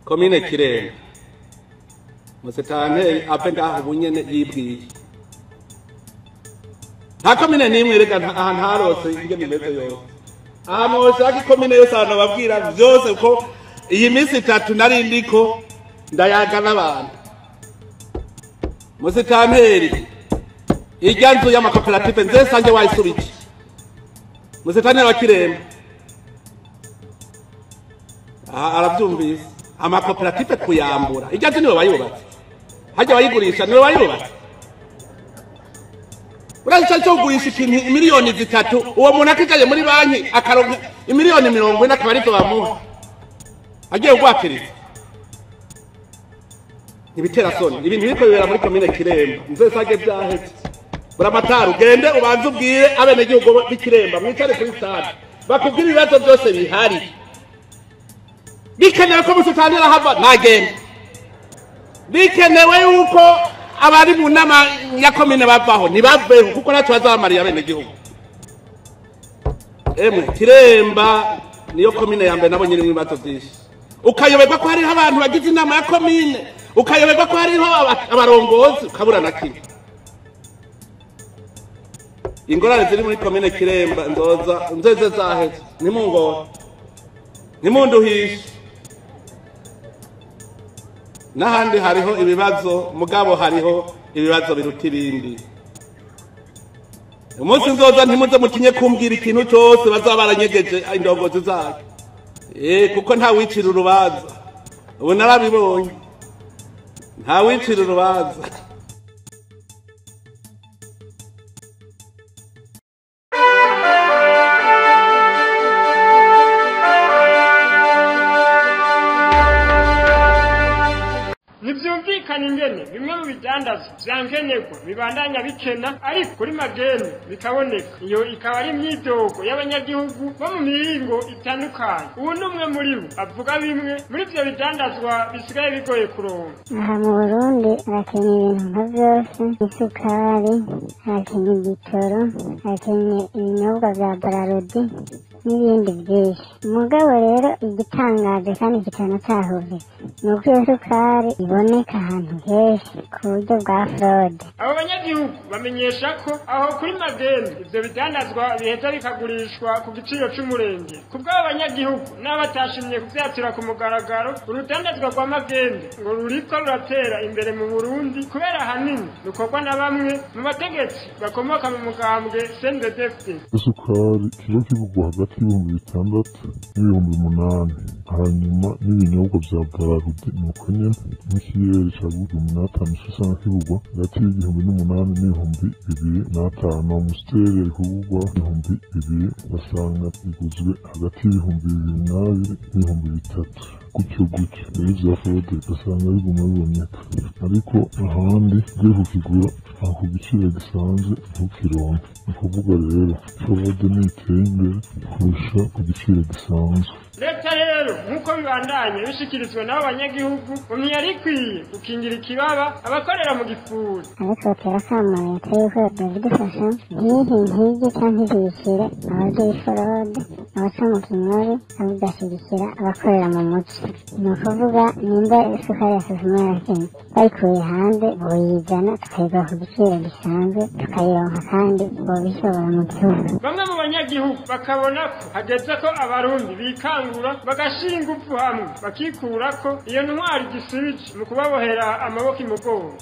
Komine Kiremba, musitanteri ave ngaho ubunyene yibwiye. Nta komine n'imwe reka ahantu harose ingene imeze yose. Aha mwoshaka ikomine yose ahantu babwira vyose, ko iyi minsi itatu nari ndiko ndayaga n'abantu. Musitanteri, irya nzu y'amakoperative nze sange wayisubije. Musitanteri wa Kiremba aha aravyumvise. Amakoperative kuyambura irya nzu niwe bayubatse, harya bayigurisha niwe bayubatse. Uraza cyo kugurisha ikintu 3 miliyoni, uwo muntu akijaye muri banki akaronka 40 miliyoni, akaba arizo bamuha agiye kugwatiriza. Ibitera soni ibintu biriko bibera muri komine Kiremba, nzesage vyaheze. Buramatari, ugende ubanze ubwire abenegihugu b'Ikiremba mwicare kuri stade bakubwire ibibazo byose bihari. Bikenewe ko musitanteri ahava, ntagende. Bikenewe yuko abari mu nama ya komine bavaho, ntibaveho, kuko natwe bazabamariye abenegihugu. Emwe, Kiremba niyo komine ya mbere nabonye irimwo ibibazo byinshi, ukayoberwa ko hariho abantu bagize inama ya komine, ukayoberwa ko hariho abarongozi, ukabura na kimwe. Ingorane ziri muri komine Kiremba nzoza nzeze zaheze. Ntimungore, ntimunduhishe. N'ahandi hariho ibibazo, mugabo hariho ibibazo biruta ibindi. Umunsi nzoza, ntimuze mutinye kumbwira ikintu cyose bazaba baranyegeje indongozi zayo, kuko nta wicira urubanza. Ubu narabibonye, nta wicira urubanza. Ntibyumvikana ingene bimwe mu bidandazwa vya nkenerwa bibandanya bikena, ariko kuri magendu bikaboneka. Iyo ikaba ari imyidogo y'abanyagihugu bo mu mihingo itandukanye. Ubu ni umwe muri bo avuga bimwe muri ivyo bidandazwa bisigaye bigoye kuronka. Aha mu Burundi harakenye ibintu nka byose: isukari, harakenye igitoro, harakenye ibinyobwa bya Brarudi n'ibindi byinshi. Mugabo rero igitangaje kandi kitanatahuritse ni uko iyo sukari iboneka ahantu henshi ku buryo bwa fraude. Abo banyagihugu bamenyesha ko aho kuri magendu ivyo bidandazwa biheza bikagurishwa ku giciro c'umurenge. Ku bw'abo banyagihugu n'abatashimye kuvyatura ku mugaragaro, urudandazwa rwa magendu ngo ruriko ruratera imbere mu Burundi kubera ahanini rukorwa na bamwe mu bategetsi bakomoka mu mugambwe CNDD-FDD. Isukari kiro kigurwa hagati y'6,000 n'ibihumbi 8,000. Hanyuma n'ibinyobwa vya Brarudi nuko nyene, nk'ikiyeri ca 15 usanga kigurwa hagati y'1,800 n'ibihumbi 2,500. Amusiteri yari kugurwa 2,000, ugasanga iguzwe hagati y'ibihumbi 2,200 n'ibihumbi 3, gutyo gutyo. Rero ivya fraude ugasanga biguma biboneka, ariko ahandi ugiye kukigura aho ku giciro gisanzwe ntukironke. Ni ukuvuga rero fraude niteye imbere kurusha ku giciro gisanzwe. Leta rero, nk'uko bibandanye bishikirizwa n'abo banyagihugu, ngo ntiyari ikwiye gukingira ikibaba abakorera mu gifuri. Ariko batera akamo leta yuko yobidufasha ntihe intege canke ntishigikire abagira iforode, abaca mu kinyori, ahubwo igashyigikira abakorera mu muco. Ni ukuvuga nimba isukari ya Sosumo yarakenye, bayikuye hanze boyizana tukayigura ku giciro gisanzwe, tukayironka, kandi bobishobora mu gihugu. Bamwe mu banyagihugu bakabona ko hageze ko Abarundi bikangura, bagashira ingufu hamwe, bakikura ko iyo ntwari gisibije mu kubabohera amaboko imugongo.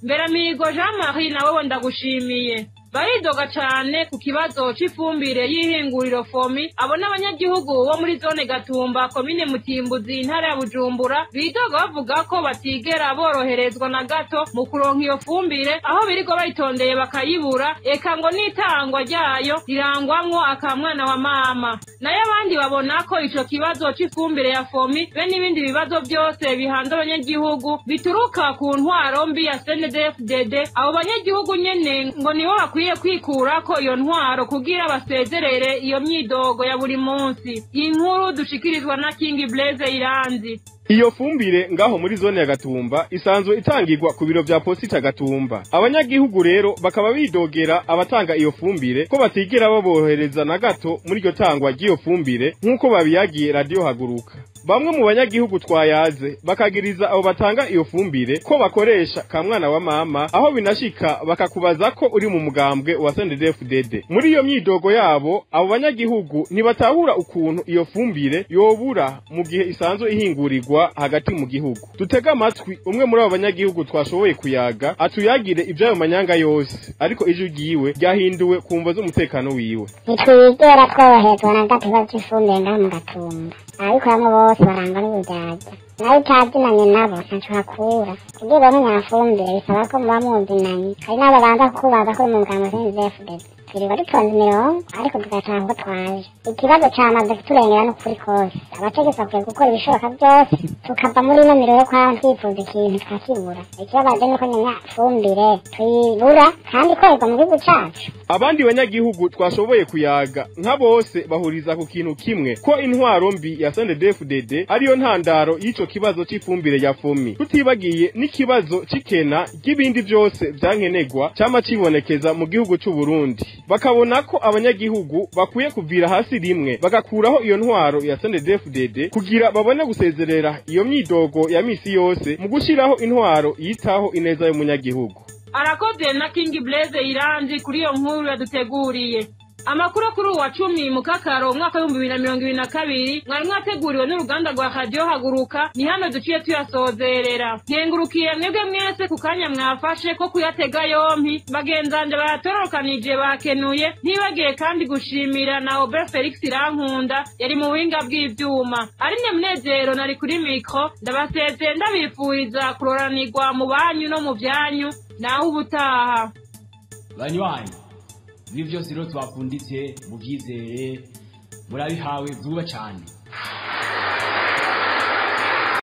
Mberamihigo Jean Marie, nawe ndagushimiye. Baridoga cane ku kibazo c'ifumbire y'ihinguriro FOMI. Abo n'abanyagihugu bo muri zone Gatumba, komine Mutimbuzi, intara ya Bujumbura. Bidoga bavuga ko batigera boroherezwa na gato mu kuronka iyo fumbire, aho birirwa bayitondeye bakayibura, eka ngo n'itangwa ryayo rirangwamwo akamwana wa mama. Nayo abandi babona ko ico kibazo c'ifumbire ya FOMI be n'ibindi bibazo byose bihanze abanyagihugu bituruka ku ntwaro mbi ya CNDD-FDD. Abo banyagihugu nyene ngo nibo bakwiye kwikurako iyo ntwaro kugira basezerere iyo myidogo ya buri munsi. Inkuru dushikirizwa na King Blaise Iranzi. Iyo fumbire ngaho muri zone ya Gatumba isanzwe itangirwa ku biro vya posita Gatumba. Abanyagihugu rero bakaba bidogera abatanga iyo fumbire ko batigera babohereza na gato muri iryo tangwa ry'iyo fumbire, nk'uko babiyagiye Radio Haguruka. Bamwe mu banyagihugu twayaze bakagiriza abo batanga iyo fumbire ko bakoresha ka mwana wa mama, aho binashika bakakubaza ko uri mu mugambwe wa CNDD-FDD. Muri iyo myidogo yabo, abo banyagihugu ntibatahura ukuntu iyo fumbire yobura mu gihe isanzwe ihingurirwa hagati mu gihugu. Dutega amatwi umwe muri abo banyagihugu twashoboye kuyaga atuyagire ivy'ayo manyanga yose, ariko ijwi ryiwe ryahinduwe ku mvo z'umutekano wiwe. Ntitwigera tworoherezwa na gato ikibazo c'ifumbire ngaha mu Gatumba. Ababikoramo bose barangwa n'uburyarya, nawe utazinanye nabo ntaco uhakura. Kugira uronke nyafumbire bisaba ko muba muzinanye. Hari n'abo babanza kukubaza ko uri mu mugambwe CNDD-FDD. Twirirwa dutonze imirongo ariko tugataha uko twaje. Ikibazo camaze kuturengera n'ukuri kose. Abategetsi bakwiye gukora ibishoboka vyose tukava muri ino miro yo kwama twifuza ikintu tukakibura. Ikibabaje nuko nyafumbire tuyibura kandi ikorerwa mu gihugu cacu. Abandi banyagihugu twashoboye kuyaga nka bose bahuriza ku kintu kimwe, ko intwaro mbi ya CNDD-FDD ariyo ntandaro y'ico kibazo c'ifumbire ya FOMI, tutibagiye n'ikibazo c'ikena ry'ibindi vyose vyankenegwa cama cibonekeza mu gihugu c'u Burundi. Bakabona ko abanyagihugu bakwiye kuvira hasi rimwe bagakuraho iyo ntwaro ya CNDD-FDD kugira babone gusezerera iyo myidogo ya misi yose mu gushiraho intwaro yitaho ineza y'umunyagihugu. Arakoze na King Blaze Iranzi kuri iyo nkuru yaduteguriye. Amakuru kuri uwa 10 Mukakaro umwaka wa 2022 mwari mwateguriwe n'uruganda rwa Radio Haguruka, ni hano duciye tuyasozerera. Nkengurukiye mwebwe mwese ku kanya mwafashe ko kuyatega yompi, bagenzanje bayatororokanije bakenuye, ntibagiye kandi gushimira na Robert Felix Irankunda yari mu buhinga bw'ivyuma. Aline Munezero nari kuri mikro, ndabasezeye ndabifuriza kuroranirwa mu banyu no mu vyanyu, naho ubutaha. Banywanyi, ibi byose rero twapfunditse mubyizere, murabihawe vuba cyane.